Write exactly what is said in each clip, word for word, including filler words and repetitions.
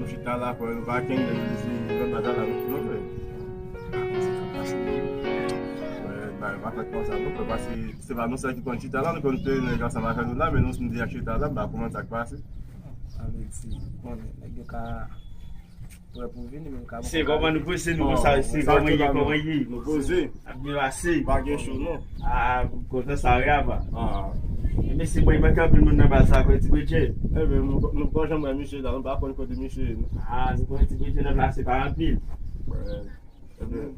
Chita la, frè, nou pa kenbe, nou di, nou pa la, nou, nou, frè. Wè, pa, pa fè konsa, non, frè, paske se pa nou sèl ki konn chita la, nou konn te nèg ansanm avè nou la, men nou, nou deja chita la, m pa konprann sa k pase. Sa vle di, bon, nèg yo ka prè pou vini, men yo ka Se kòman nou poze nou konsa, se kòman ye, kòman ye. Nou poze. Ap byen pase. Pa gen cho, non. Ah, m kontan sa, wi, apa. Ah. E mesye, bon, e manke anpil moun nan baz la, kwè, Ti Bredjenn. Ebyen, nou, nou pa janm wè misye la, nou pa konn kote misye ye, non. Ah, nou konnen Ti Bredjenn nan plase pa anpil. Wè. Ebyen,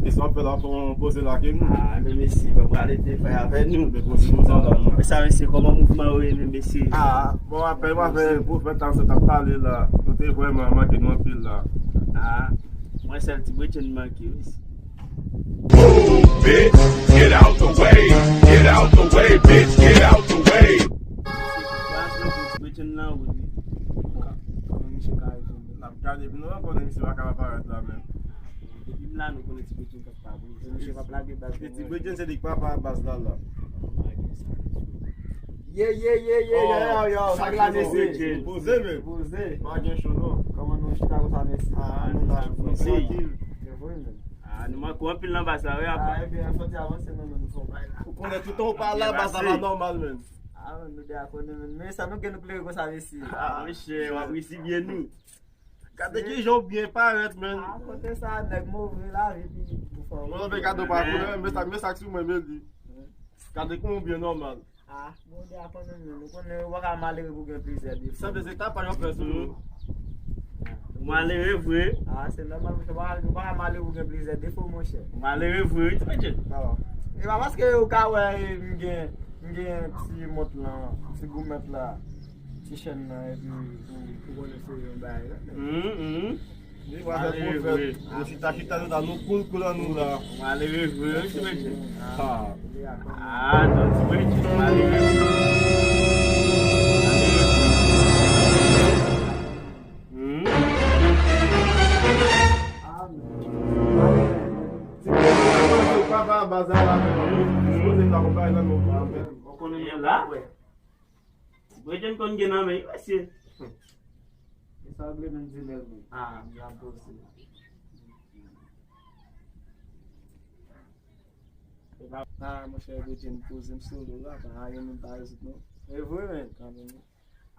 e sa w ap fè la, fò w poze la ke nou. Ah, men mesye, bon, pral rete fè avè nou. Men poze nou sa la, non. Men sa, mesye, kòman mouvman yo ye, men mesye? Ah, bon, apèl m avè pwofèt la, sa t ap pale la. Nou te vrèman manke nou anpil la. Ah, mwen sèl Ti Bredjenn manke, mesye. Move, bitch, get out the way. Get out the way, bitch, get out the way. N ap gade pou nou wè konnen misye pa ka parèt la menm. Depi m la, nou konnen Ti Bredjenn k ap pa bouje. Misye p ap lage baz. Ti Bredjenn se li k papa baz la la. Ye, ye, ye, ye, yo, yo, yo, sa k la, mesye? Poze, men. Poze. Pa gen cho, non. Kòman nou chita konsa, mesye? Ah, nou la, nou trankil. Se vre, men. Ah, nou manke w anpil nan baz la, wi, apa. Ah, ebyen, fò ti avanse, non, men nou fè yon bagay la. Ou konnen tout tan ou pa la, baz la pa nòmal, men. Ah, men nou de a konnen, men. Men sa nou gen nou klere konsa, mesye. Ah, monchè, w ap resi byen nou. Gade kijan w byen parèt, men. Ah, kote sa, nèg move lavi, pi ou fè. Mwen, men gade w pa konnen, men sa, men sa k sou mwen, men li. Gade kòman w byen nòmal. Ah, Bondye a konnen nou. Nou konnen ou pa ka malere pou gen plizyè defo. Sa vle di se tapaj w ap fè sou nou. Ou malere vre. Ah, se nòmal, monchè, ou pa, ou pa ka malere pou gen plizyè defo, monchè. Ou malere vre, wi, Ti Bredjenn. Bon. E pa paske ou ka wè, e, m gen, m gen ti mont lan, ti goumèt la, ti chèn nan, epi ou, ou konnen se yon bagay la. Hum, hum. Li pa fè pwofèt. Nou chita, chita, nou la, nou koul, koul an nou la. Malere vre, wi, Ti Bredjenn. Ah. Ah, non, Ti Bredjenn, malere vre. Malere vre. Hmm. Ti Bredjenn, papa, baz la, men, sipoze ta konpay nan men ou. Ou konnen la? Bredjenn konn gen nan men, wi, mesye. E sa w vle menm di lè l menm? Ah, m ap poze. Ah, monchè, Bredjenn poze m sou li la, pa gen moun pa rezoud non. E vre, men. Kanmenm.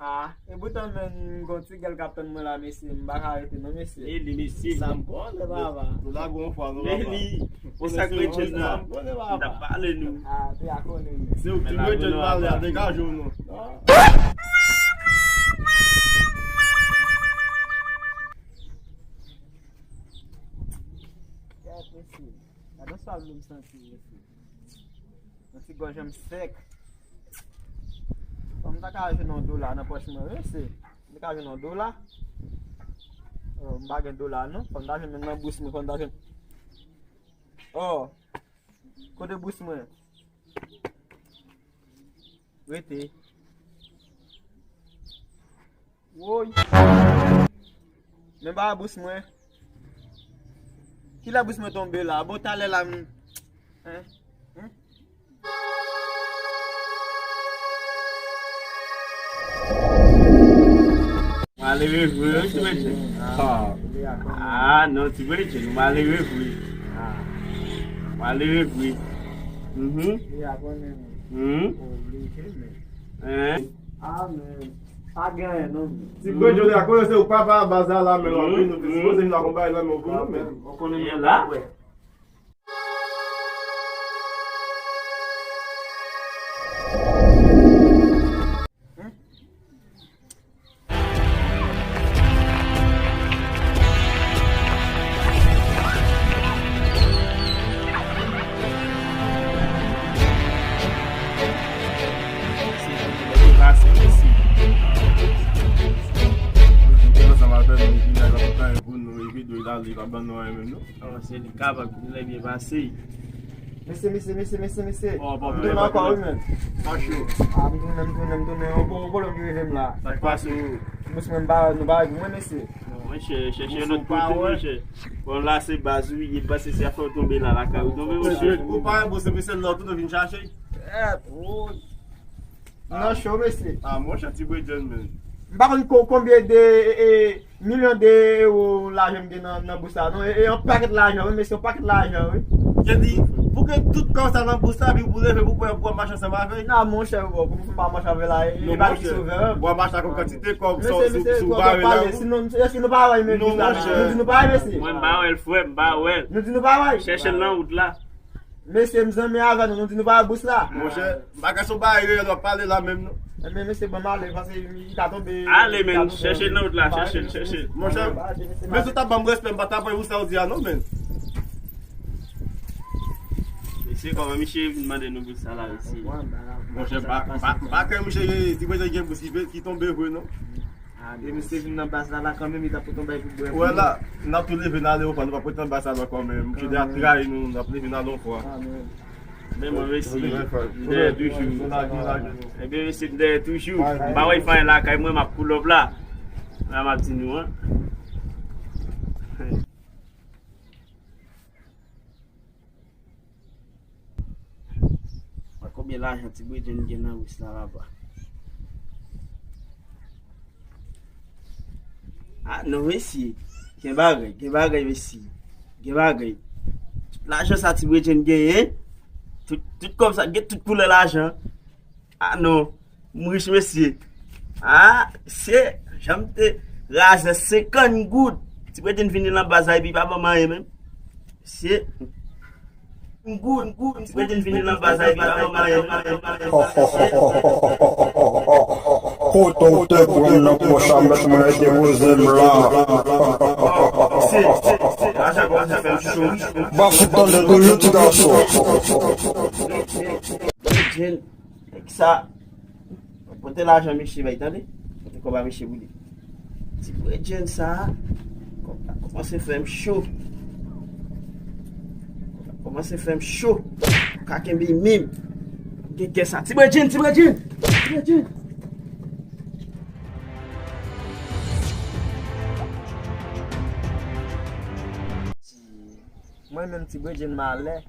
Ah, e poutan, men, m gon ti gèl k ap tann mwen la, mesye, m pa ka rete non, mesye. E li, mesye. Sa m konnen, papa. Nou lage yon fwa, non, papa. Men li. E sa k Bredjenn nan? M t ap pale nou. Ah, te a konnen men. Se ou ki Bredjenn pale a, degaje w non. Kèt, mesye. Gade yon swal dlo m santi, mesye. Yon ti gòj an m sèk. Fò m ta ka jwenn yon dola nan pòch mwen, wi, mesye. M ta ka jwenn yon dola. Oh, m pa gen dola, non. Fò m ta jwenn menm nan bous mwen, fò m ta jwenn. Oh. Kote bous mwen? Rete. Woy. Men ba bous mwen. Kilè bous mwen tonbe la? Bon, talè la, m, hein? Hein? Malere vre, wi, Ti Bredjenn. Ah. Ah, non, Ti Bredjenn, ou malere vre. Ah. Malere vre. Mhm. Mhm. Hein? Ah, men. Pa gen anyen, non, men. Ti Bredjenn, ou konnen se ou papa baz la, la, men, w ap vin, nou te sipoze vin akonpaye la, men, ou konnen, men. Ou konnen, men, la. Pou nou evite la, li pa ban nou anyen menm, non. Oh, se li kapab, li lè byen pase. Mesye, mesye, mesye, mesye, mesye. Oh, bon, m tounen ankò, wi, men. Pa cho. Ah, m tounen, m tounen, m tounen. Yon bon pwoblèm ki rive m la. Sa k pase? Mesye, mwen, m pa, nou pa wè mwen, mesye. Non, monchè, chèche lòt kote, monchè. Bon, la, se baz, wi, e baz, se, se afè w tonbe la, lakay ou tonbe, monchè. Ou pa wè, bon, se mesye lòt ou vin chache. Èt, woy. Nan cho, mesye. Ah, monchè, Ti Bredjenn, men. M pa konn ko-, konbyen de, e, e, milyon de ewo lajan m gen nan, nan bous la, non. E, e yon pakèt lajan, wi, mesye, yon pakèt lajan, wi. Jezi, pou gen tout kòb sa nan bous la, epi pou leve, pou pran, pou mache ansanm avè l. Non, monchè, bon, pou m pa mache avè l la, e, e pa ki sovè, wi. W ap mache ak yon kantite kòb, sou, sou, sou bare la, wi. Sinon, èske nou pa wè, men, bous la, nou di nou pa wè, mesye? Mwen, m pa wè l, frè, m pa wè l. Nou di nou pa wè? Chèche l nan wout la. Mesye, m zanmi avè nou, nou di nou pa wè bous la? Monchè, m pa kwè se yon bagay reyèl w ap pale la menm, non. Ebyen, mesye, ban m ale, paske li ka tonbe. Ale, men, chèche nan wout la, chèche l, chèche l. Monchè, men si w ta ban m respè, m pa t ap voye bous sa w di a, non, men. Mesye, kòman misye vin mande nou bous sa la, mesye? Monchè, m pa, m pa, m pa kwè misye gen, ti bwè gen bous ki, ki tonbe vre, non. Ah, e misye vin nan baz la, la kanmenm, li t ap pote yon bagay pou bwè. Wè la, n ap tou leve nan ale ankò, nou p ap rete nan baz la ankò, men misye deja trayi nou, n ap leve nan ale ankò. Men mwen resi, m dèyè toujou. Ebyen, mesye, m dèyè toujou. M pa wè fany lakay mwen, m ap pull up la. La m ap di nou, an. Wè konbyen lajan Ti Bredjenn gen nan bous la, papa. Ah non, mesye. Gen bagay, gen bagay, mesye. Gen bagay. Tout lajan sa Ti Bredjenn genyen, tout, tout kòb sa, gen tout koulè lajan. Ah non, m rich, mesye. Ah, se, jan m te razè senkant goud. Ti Bredjenn vini nan baz la, epi pa ban m anyen menm. Se goud, goud, Ti Bredjenn vini nan baz la, epi pa ban m anyen menm. Kote w te pran nan pòch a, mèt mwen depoze m la. Se, se, se, lajan kòmanse fè m cho. M ap fout tande toujou, ti gason. Bredjenn, nèg sa, pote lajan misye bay, tande. Pote kòb a misye pou li. Ti Bredjenn sa, kòb la kòmanse fè m cho. Kòb la kòmanse fè m cho. M ka kenbe menm. Gen kè sa. Ti Bredjenn, Ti Bredjenn, Ti Bredjenn. Mwen menm Ti Bredjenn malè.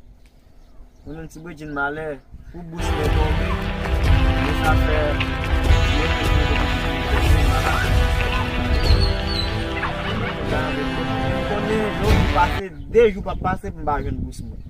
Mwen menm Ti Bredjenn malè. Pou bous mwen tonbe. Men sa fè. Konnen yon jou pase, de jou p ap pase pou m pa jwenn bous mwen.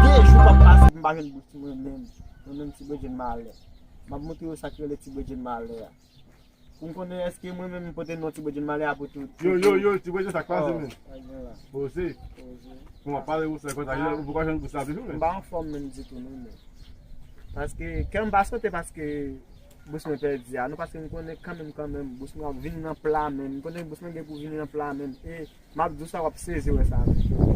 De jou p ap pase pou m pa jwenn bous mwen menm. Mwen menm Ti Bredjenn malè. M ap montre yo sa k rele Ti Bredjenn malè a. Pou m konnen èske mwen menm m pote non Ti Bredjenn malè a pou tout. Yo, yo, yo, Ti Bredjenn, sa k pase, men? Poze. Poze. Bon, w ap pale ou sa konsa, ou poko jwenn bous la toujou, men. M pa anfòm menm ditou, non, men. Paske kè m pa sote paske bous mwen pèdi a, non, paske m konnen kanmenm, kanmenm, bous mwen ap vin nan pla menm. M konnen bous mwen gen pou vini nan pla menm. E m ap di w sa, w ap sezi wè sa. M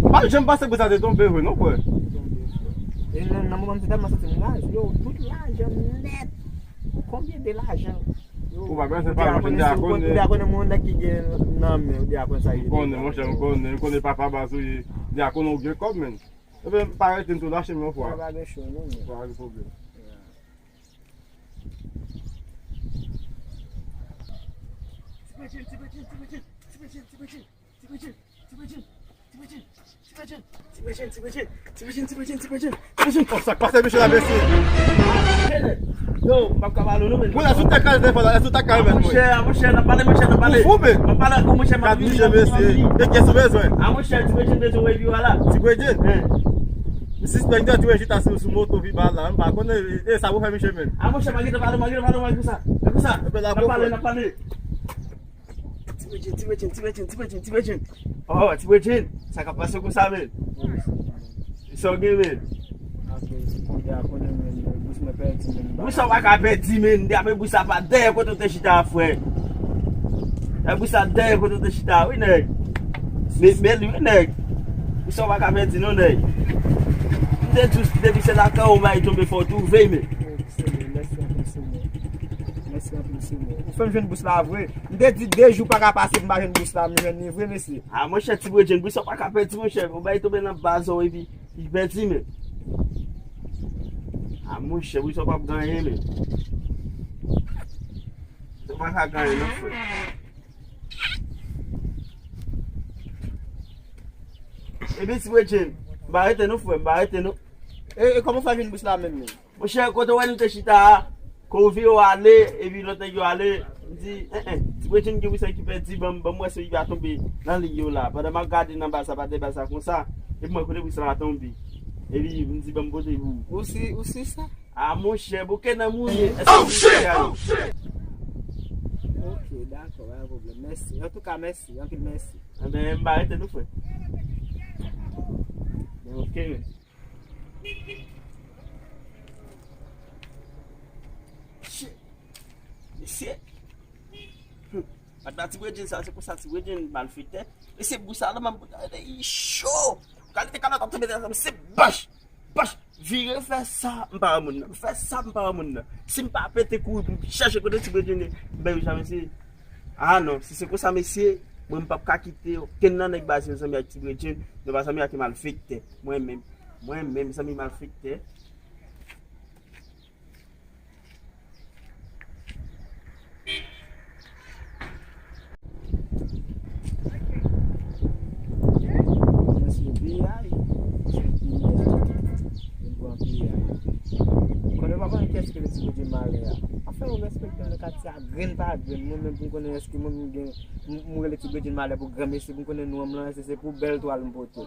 pa janm panse pou sa te tonbe vre, non, frè. Li tonbe, frè. E nan, nan moman m te tèlman santi m raze, yo, tout lajan m nèt. Konbyen de lajan? Yo, ou pa bezwen pale, monchè, dyakon, dyakon, yon nèg ki gen nan men, dyakon sa ye. M konnen, monchè, m konnen, m konnen papa baz ou ye. Dyakon ou gen kòb, men. Ebyen, pa rete m tou, lache m yon fwa. Pa gen cho, non, men. Pa gen pwoblèm. Yeah. Ti Bredjenn, Ti Bredjenn, Ti Bredjenn, Ti Bredjenn, Ti Bredjenn, Ti Bredjenn. Ti Bredjenn, Ti Bredjenn, Ti Bredjenn, Ti Bredjenn, Ti Bredjenn, Ti Bredjenn, Ti Bredjenn, Ti Bredjenn, Ti Bredjenn. Oh, sa k pase, mesye la, mesye? Yo, m p ap ka pale w non, men. Mwen la, sou tèk la, telefòn la, sou tèk la, men. Monchè, monchè, n ap pale, monchè, n ap pale. Ou fou, men. M ap pale ak ou, monchè, m ap vini, misye, mesye. E kiyès ou bezwen? A, monchè, Ti Bredjenn bezwen wè viwa la. Ti Bredjenn? Ti Bredjenn ta sou, ta sou, sou moto, pi ba la, m pa konnen, e, sa pou fè misye, men. A, monchè, m a gentan pale, m a gentan pale, m a gentan pale. N ap pale, n ap pale. Ti Bredjenn, Ti Bredjenn, Ti Bredjenn, Ti Bredjenn, Ti Bredjenn. Oh, Ti Bredjenn, sa k ap pase konsa, men? Sa w gen, men? Bous sa w pa ka pèdi, men. Dapre bous sa pa dèyè kote w te chita a, frè. Dapre bous sa dèyè kote w te chita a, wi, nèg. Men, men li, wi, nèg. Bous sa w pa ka pèdi, non, nèg. M te di w, depi se lakay ou bay tonbe fò w twouve, men. Mèsi anpil, Senyè. Mèsi anpil, Senyè. Ou fè m jwenn bous la vre. M te di de jou pa ka pase pou m pa jwenn bous la, m jwenn li vre, mesye. A, monchè, Ti Bredjenn, bous sa w pa ka pèdi, monchè. Ou bay tonbe nan baz ou epi li pèdi, men. A, monchè, bous sa w p ap gen anyen, men. Pa ka gen anyen non, frè. Epi Ti Bredjenn, m pa rete non, frè, m pa rete non. E, e kòman w fè jwenn bous la menm, menm? Monchè, kote w wè nou te chita a, ke w vire w ale, epi lòt nèg yo ale, m di, en, en, Ti Bredjenn gen bous la ki pèdi, ban m, ban m wè si li pa tonbe nan liy yo la. Pandan m ap gade nan bal sa, pa te bal sa konsa, epi m wè kote bous la tonbe. Epi m di, ban m pote pou ou. Ou si, ou si sa? A, monchè, bouke nan mouye. Èske ou si sa? Ok, dakò, pa gen pwoblèm. Mèsi. Antouka, mèsi. Anpil mèsi. Enben, m pa rete non, frè. Ben, ok. Shit. Mesye. Hmm. Patnè Ti Bredjenn sa, se konsa Ti Bredjenn malfektè. Mesye, bous sa la, m ap bout la, li cho. Kalite kalòt ap tonbe nan zam, se bach, bach. Vire fè sa, m pa wè moun nan. Fè sa, m pa wè moun nan. Si m pa pete kouri pou m chèche kote Ti Bredjenn ye, m bay ou sa, mesye. A non, si se konsa, mesye, mwen m p ap ka kite okenn nan nèg baz yo zanmi ak Ti Bredjenn. Nou pa zanmi ak malfektè. Mwen menm, mwen menm, zanmi malfektè. Mwen se piyay, se piyay, mwen pran piyay. Konnen pa konnen kiyès ki rele Ti Bredjenn malè a. Afè yo respekte nan katye a, grenn pa grenn. Mwen menm pou m konnen èske mwen menm gen, m, m rele Ti Bredjenn malè pou granmesi, pou m konnen non m lan, se, se pou bèl twal m pote.